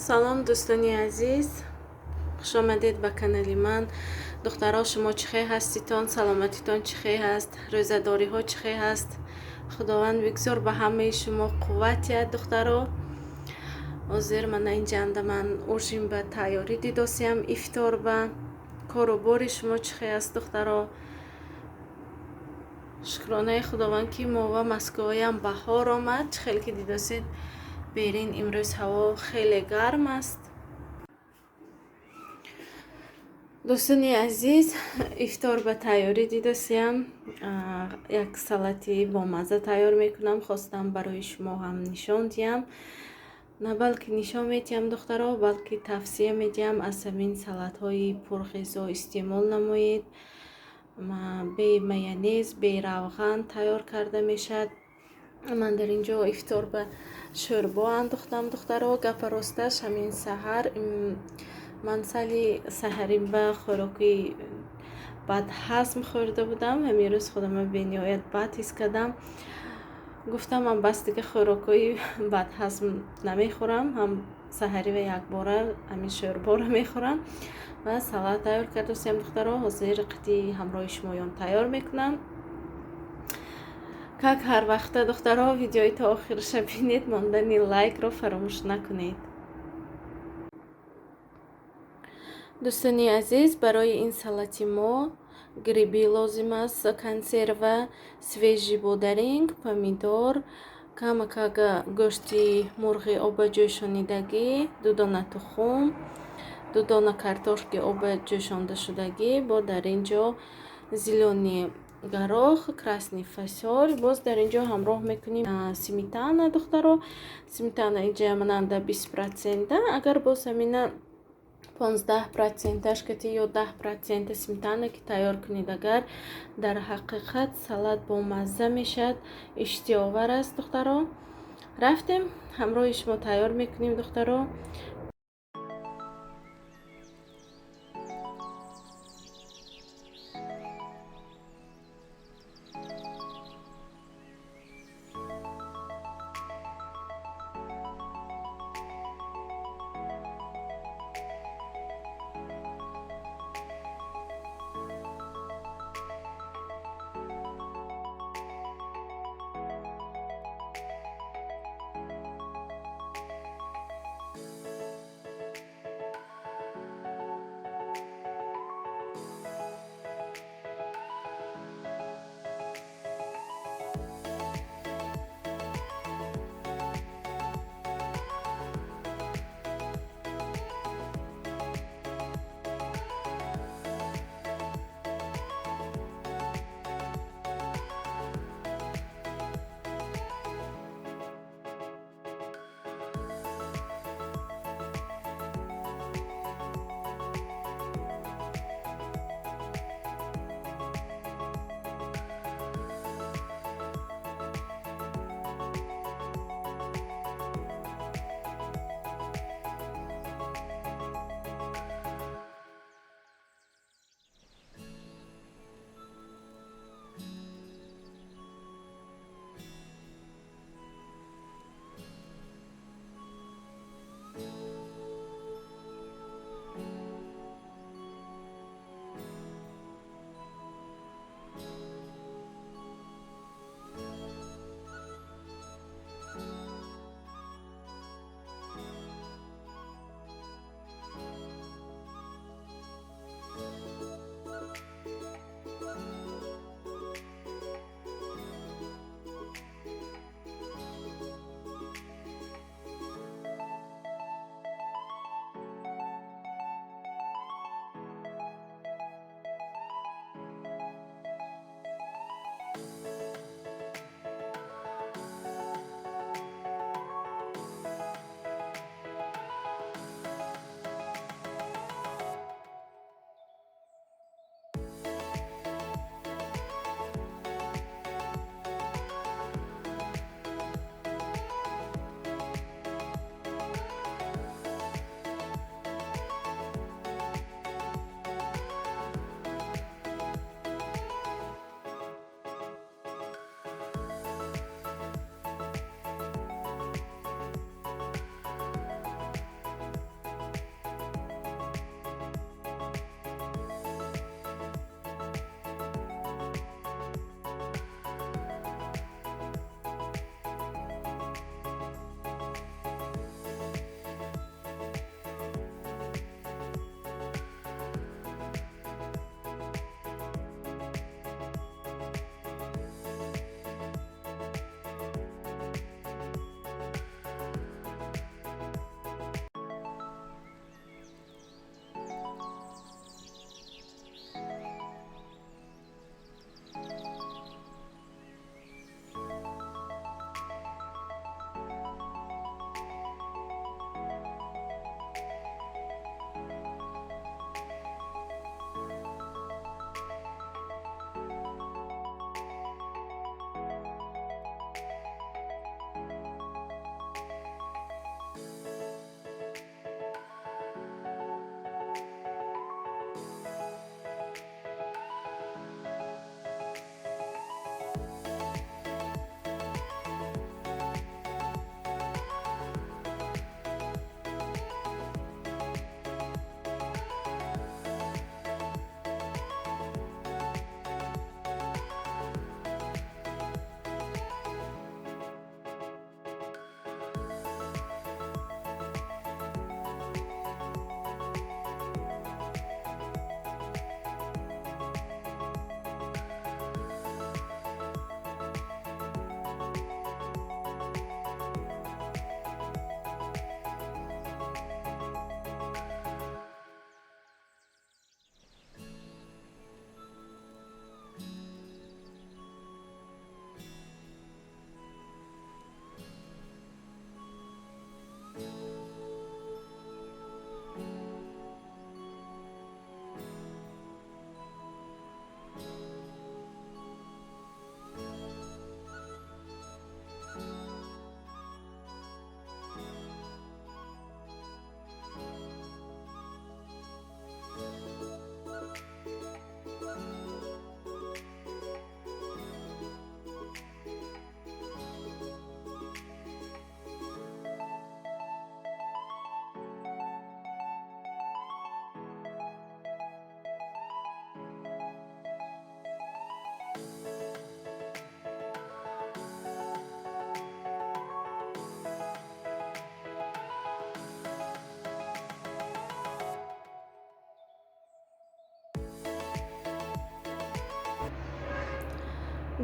Салом, дӯстони азиз, хушомадед ба канали ман. Духтаро, шумо чӣ хел ҳаститон? Саломатитон чӣ хел ҳаст? Рӯзадориҳо чӣ хел ҳаст? Худованд бигзор ба ҳамаи шумо қувват диҳад, духтаро. Ҳозир мана инҷанда ман ужин ба тайёрӣ дидосиям, ифтор ба. Кору бори шумо чӣ хел аст, духтаро? Шукронаи Худованд, ки мова Москваям баҳор омад. Чӣ хеле ки дидосед, берин имрӯз ҳаво хеле гарм аст. Дӯстони азиз, ифтор ба тайёрӣ дидосиям. Як салати бомазза тайёр мекунам. Хостам барои шумо ҳам нишон диҳам. На балки нишон медиҳам, духтаро, балки тавсия медиҳам, аз ҳамин салатҳои пурғизо истеъмол намоед. Бе майонез, бе равған тайёр карда мешавад. Ман дар ин ҷо ифтор ба шӯрбо андохтам, духтаро. Гапа росташ, ҳамин саҳар ман сали саҳарӣ ба хӯроки бадҳазм хӯрда будам. Ҳамин рӯз худама бениҳоят бад ҳис кардам. Гуфтам, ман бас, дига хӯрокҳои бадҳазм намехӯрам. Ҳам саҳарӣ ва якбора ҳамин шӯрборо мехӯрам ва салат тайёр кардосиям, духтаро. Ҳозир қити ҳамроҳи шумоён тайёр мекунам. Как ҳар вақта, духтаро, видеои то охираша бинед, мондани лайкро фаромӯш накунед. Дӯстони азиз, барои ин салати мо гриби лозим аст, консерва, свежий бодаринг, помидор, камакак гӯшти мурғи оба ҷӯшонидагӣ, ду дона тухм, ду дона картошки оба ҷӯшондашудагӣ, бо дар ин ҷо зелёный горох, красный фасоль. Боз дар ин ҷо ҳамроҳ мекунем сметана, духтаро. Сметана инҷа мананда 20%, агар боз ҳамина 15 проценташ кати ё 10 процента сметана ки тайёр кунед, агар дар ҳақиқат салат бомазза мешавад, иштиҳовар аст, духтаро. Рафтем, ҳамроҳи шумо тайёр мекунем, духтаро.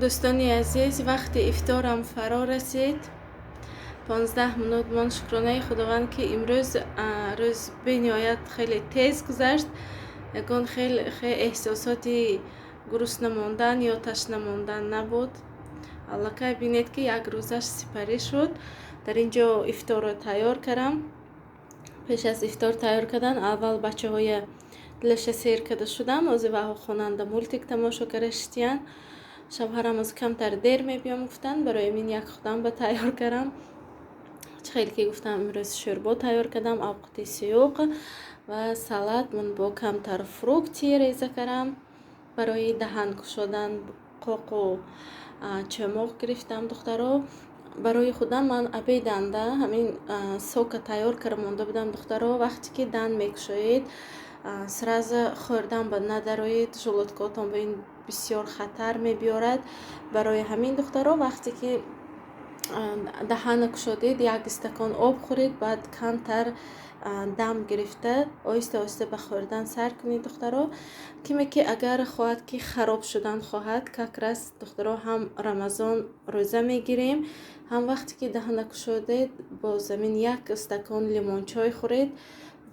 Дӯстони азиз, вақти ифторам фаро расид. 15 минут мон. Шукронаи Худованд, ки имрӯз рӯз бениҳоят хеле тез гузашт. Ягон хел эҳсосоти гурусна мондан ё ташна мондан набуд. Аллакай бинед, ки як рӯзаш сипарӣ шуд. Дар ин ҷо ифторро тайёр кардам. Пеш аз ифтор тайёр кардан, аввал бачаҳоя дилаша сер карда шудам. Ҳозир ваҳо хонанда мультик тамошо карда шитиянд. Шавҳарам оз камтар дер мебиём гуфтанд, барои ин як худам ба тайёр кардам. Чӣ хеле ки гуфтам, имрӯз шӯрбо тайёр кардам, овқати сиёқ ва салат ман бо камтар фрукти реза кардам. Барои даҳан кушодан қоқу чӯмоқ гирифтам. Духтаро, барои худам ман обеданда ҳамин сока тайёр карда монда будам. Духтаро, вақте ки дан мекушоед, сразу хӯрдан ба надароед, желудкотон ба ин бисёр хатар мебиёрад. Барои ҳамин, духтаро, вақте ки даҳана кушодед, як стакон об хӯред, баъд камтар дам гирифта, оҳиста оҳиста ба хӯрдан сар кунед. Духтаро, киме ки агар хоҳад, ки хароб шудан хоҳад, как раз, духтаро, ҳам Рамазон рӯза мегирем, ҳам вақте ки даҳана кушодед, бо замин як стакон лимончой хӯред.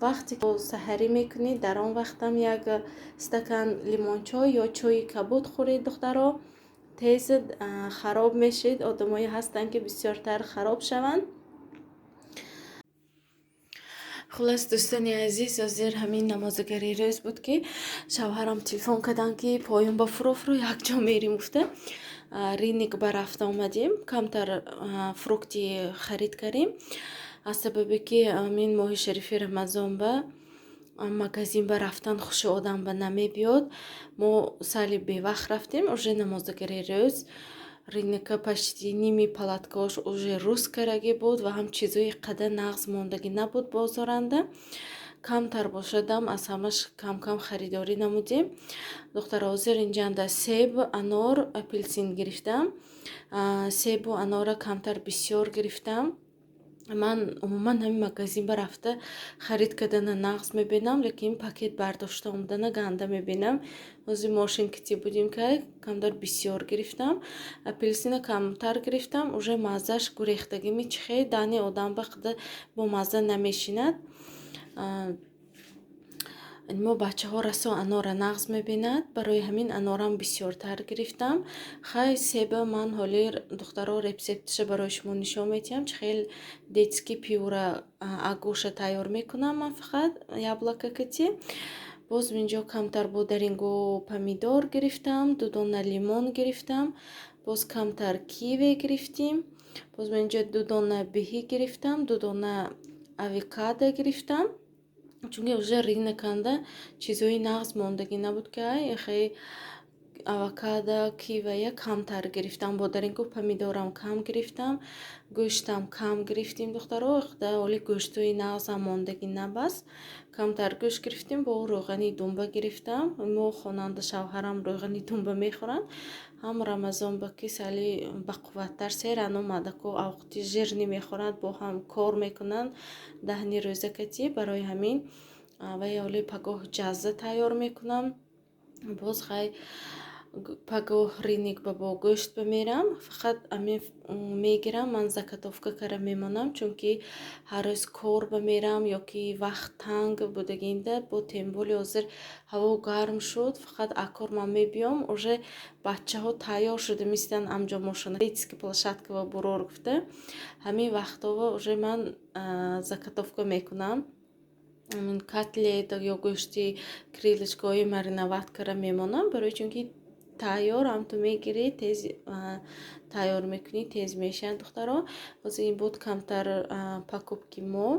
Вақте саҳарӣ мекунед, дар он вақтам як стакан лимончой ё чойи кабуд хӯред. Духтаро, тез хароб мешед. Одамое ҳастанд, ки бисёртар хароб шаванд. Хуллас, дӯстони азиз, ҳозир ҳамин намозигари рӯз буд, ки шавҳарам телефон карданд, ки поён ба фуро, фуро, якҷо мерим гуфта. Рынок ба рафта омадем, камтар фрукти харид кардем. Аз сабабе ки ҳамин моҳи шарифи Рамазон ба магазин ба рафтан хуши одам ба намебиёд. Мо сали бевақт рафтем, уже намозигари рӯз. Рынока почти ними палаткаош уже рӯз карагӣ буд ва ҳам чизои қадар нағз мондагӣ набуд бозоранда. Камтар бошадам, аз ҳамаш кам-кам харидорӣ намудем. Духтаро, ҳозир инҷанда себ, анор, апелсин гирифтам. Себу анора камтар бисёр гирифтам. Ман умуман ҳамин магазин ба рафта харид кардана нағз мебинам, лекин пакет бардошта омадана ганда мебинам. Ҳозир мошин кити будем, кай камтар бисёр гирифтам, апелсина камтар гирифтам. Уже маззаш гурехтагӣ мечихе, дани одам ба қада бо мазза намешинад. Мо бачаҳо расо анора нағз мебинад, барои ҳамин анорам бисёртар гирифтам. Хай, себа ман ҳолир, духтаро, рецепташа барои шумо нишон медиҳам, чӣ хел детский пюре агоша тайёр мекунам ман, фақат яблоко кати. Боз инҷо камтар бодарингу помидор гирифтам, ду дона лимон гирифтам, боз камтар киви гирифтем. Боз ман инҷо ду дона беҳӣ гирифтам, ду дона авокадо гирифтам, чунки уже рыноканда чизҳои нағз мондагӣ набуд, ки ай хе авокадо, кивая камтар гирифтам, бодарингу помидорам кам гирифтам, гӯштам кам гирифтем. Духтаро, оли гӯштҳои нағзам мондагӣ набаст, камтар гӯшт гирифтем. Бо рӯғани думба гирифтам. Мо хонанда шавҳарам рӯғани думба мехӯранд. Ҳам Рамазон ба ки сали бақувваттар серано мадако авқати жирный мехӯранд, бо ҳам кор мекунанд даҳни рӯза кати. Барои ҳамин вай оли пагоҳ ҷазза тайёр мекунам. Боз хай, пагоҳ рынок ба бо гӯшт бимерам, фақат амин мегирам, ман заготовка кара мемонам, чунки ҳар рӯз кор бимерам ё ки вақт танг будагинда. Бо тем более ҳозир ҳаво гарм шуд, фақат акор ман мебиём, уже бачаҳо тайёр шуда мистанд, амҷомошона детский площадка ва бурор гуфта. Ҳамин вақтҳо уже ман заготовка мекунам, котлет ё гӯшти крылышкои мариновать кара мемонам, барои чунки тайёр ҳам ту мегирӣ, тез тайёр мекунӣ, тез мешаванд. Духтаро, ҳозир ин буд камтар покупки мо.